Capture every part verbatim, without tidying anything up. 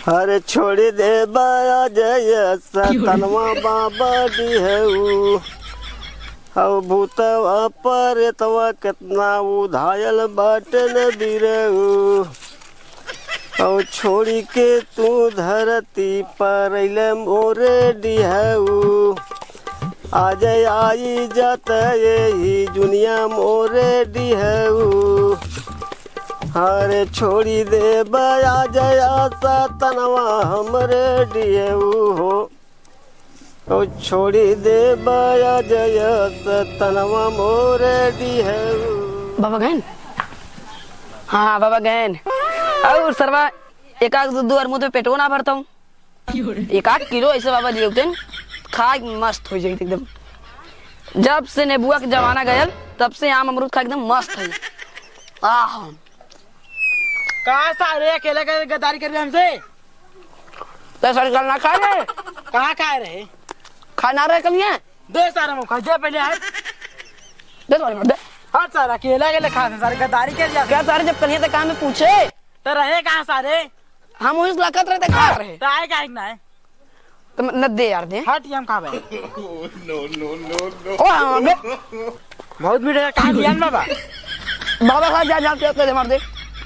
अरे छोड़ी देबा अजय सतनवा बाबा डिहऊ। हऊ भूतवा परेतवा केतना उधायल बाटे न बिरऊ। हऊ छोड़ी के तू धरती पर अइले मोरे डिहऊ। अजय आई जात यही जुनिया मोरे डिहऊ। अरे छोड़ी देबा अजय सतनवा हमरे डिहऊ हो। ओ छोड़ी देबा अजय सतनवा मोरे डिहऊ। बाबा गएन? हाँ, बाबा गएन। और सरवा, एक आध दो, दो अरमूद में पेटवो ना भरता हूँ। एक आध किलो ऐसे बाबा लिए होते हैं, खाए मस्त हो जाए एकदम। जब से नेबुआ के जमाना गयल, तब से आम अमरूद खा एकदम मस्त है। आह। का सारे अकेले के गद्दारी कर रहे हमसे? तो सर कल ना खा रहे? कहाँ खा रहे? खाना रहे कल ये? दे सारे मौका, दे पहले हाथ। दे सारे मर दे। हाँ सारे अकेले अकेले खा रहे, सारे गद्दारी कर रहे। क्या सारे जब कल ये तो काम में पूछे? तो रहे कहाँ सारे? हम उस लखत रहे थे, खा रहे। तो आए काहे के ना आए? तो म-, न दे यार, दे। हट, ये हम खाबे। No, no, no, no। ओ, हाँ, बे। बहुत मीठा है, कहाँ दिया न बाबा? बाबा खा, जा, जा, जा, जा, मार दे।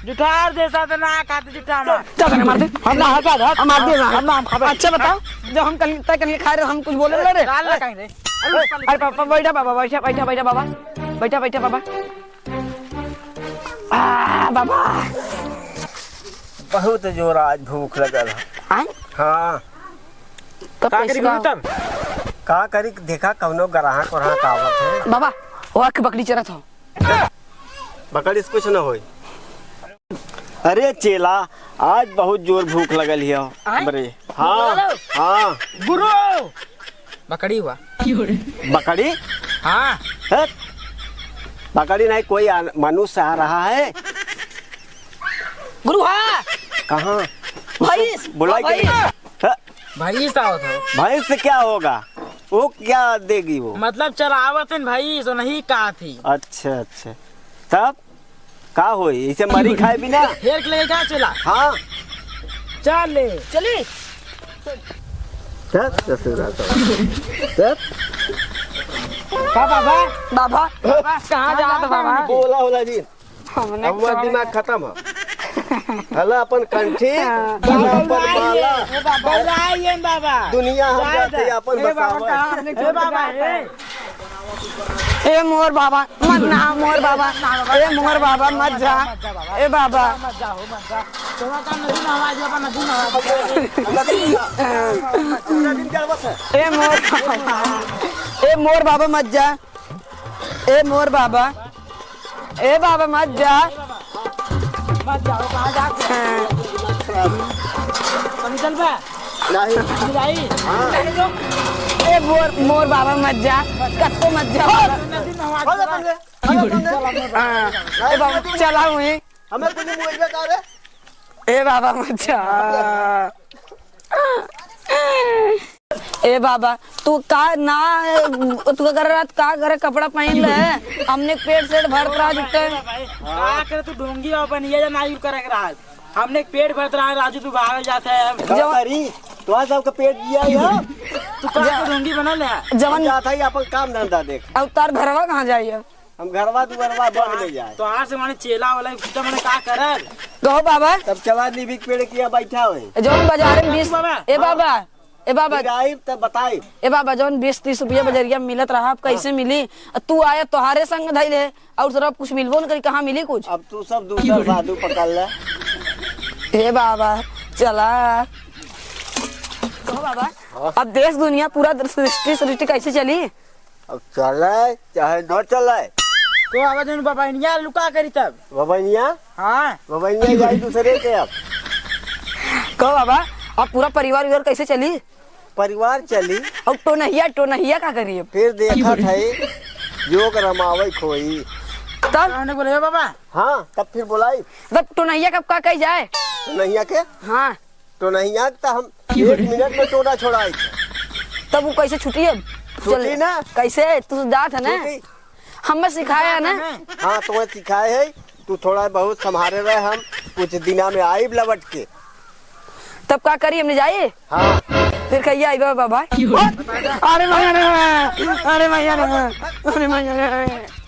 जुठार दे, साथ ना खाते जुठार ना। जा, जा, मार दे। हम ना, हट, हट, हट। हम मार दे ना। हम ना, हम खाबे। अच्छा बताओ, जब हम कल, तय कल खा रहे, हम कुछ बोले ना रे? काल ना कहीं रे। अरे, अरे, पापा, बैठा बाबा, बैठा, बैठा, बैठा बाबा। बैठा, बैठा बाबा। आ, बाबा। बहुत जोर आज भूख लगल है। आय? हाँ। तब का करी कैसे गुरु का? तब? का करी, देखा कौनो ग्राहक व्राहक आवत है। बाबा, वो आके बकरी चरत हो। बकरी से कुछ न होई। अरे चेला, आज बहुत जोर भूख लगल हियो। आय? बरे। हाँ, बोलो। हाँ। गुरु, बकरी हुआ। बकरी? हाँ। हट। बकरी नहीं, कोई आन-, मनुष्य आ रहा है। गुरु, हाँ। कहाँ? भैंस। बुलाई हाँ, के भैंस। हट। भैंस आवत हो। भैंस से क्या होगा? वो क्या देगी वो? मतलब चरावत है भैंस, वो नहीं कहा थी। अच्छा, अच्छा। तब? का होई? इसे मरी खाए बिना? हेर के लेके का चला? हाँ। चल ले। चली। चल, ससुरा तो। चल। का बाबा? बाबा, बाबा, कहाँ जात बाबा? बोला, होला जी। हमने अब हमार दिमाग खत्म है। हला अपन कंठी, हाँ। हला अपन माला। ए बाबा। बौराई है बाबा। दुनिया हम जाए जाते दे। अपन ए बाबा, बसावा। कहाँ हमने ए बाबा, छोड़ दिया? ए। ए मोर बाबा, मत ना मोर बाबा, ए मोर बाबा, मत जा, ए बाबा। मत जा, हो, मत जा। तोरा काम नदी में आवाज, बाबा, नदी में आवाज। ए मोर बाबा, ए मोर बाबा, मत जा, ए मोर बाबा, ए बाबा, मत जा। मत जाओ, कहाँ जाते हैं? हाँ। पानी चल बा? नहीं। पानी जाई? हाँ। ए मोर, मोर बाबा मत जा, कत्तो मत जा। नदी में आवाज। हाँ। ए बाबा, चला हुई। हमें कुछ बोलबे का रे? ए बाबा मत जा। ए बाबा, तू का ना, तू का कर रहा, का करे कपड़ा पहन ले? हमने पेट सेट भरत रहा जुट्टे। का करे तू ढोंगी और बनिया जा ना यू करे के रहा। हमने पेट भरत रहा राजू, तू बाहर जाते हैं। जवन करी, तोहार सबका पेट दिया है। तू का के ढोंगी बना ले? जवन जाता ही अपन काम धंधा देख। अब तार घरवा कहाँ जाइए? हम घरवा दुआरवा बंद ले जाए। तो आज से माने चेला वाला कुत्ता माने का करल? कहो बाबा। तब चला नीबी के पेड़ किया बैठा होई। जौन बाजार में बीस, बाबा। ए बाबा, ए बाबा। गिराइब तब बताइब। ए बाबा, जौन बीस तीस रुपया बजरिया में मिलत रहा, अब कैसे हाँ। मिली? तू आया तोहारे संग धइले, और सरब कुछ मिलबो न करी, कहाँ मिली कुछ? अब तू सब दूसर साधु पकड़ ले। ए बाबा, चला। कहो बाबा, हाँ। अब देश दुनिया पूरा सृष्टि, सृष्टि कैसे चली? अब चले चाहे न चले। तो अब जौन बबैनिया लुका करी तब। बबैनिया? हाँ। बबैनिया जाई दूसरे के अब। कहो बाबा, अब पूरा परिवार विवार कैसे चली? परिवार चली। अब टोनहिया, टोनहिया का करी अब? फिर देखत है, जोग रमावे खोई। तब? हमने बोले, "ए बाबा।" हाँ, तब फिर बोलाई। तब टोनहिया कब का कही जाए? टोनहिया के? हाँ। टोनहिया के तो हम एक मिनट में टोना छोड़ाई। तब वो कैसे छुटी अब? छुटी चल, ना। कैसे? तू जात है ना? छुटी। हमें सिखाया है ना? हाँ, तुम्हें सिखाए है। तू थोड़ा बहुत संभारे रहे, हम कुछ दिना में आइब लवट के। तब का करी, हमने जाई? हाँ। फिर कहिया आई बाबा भाई? अरे भैया रे, अरे भैया रे, अरे भैया रे।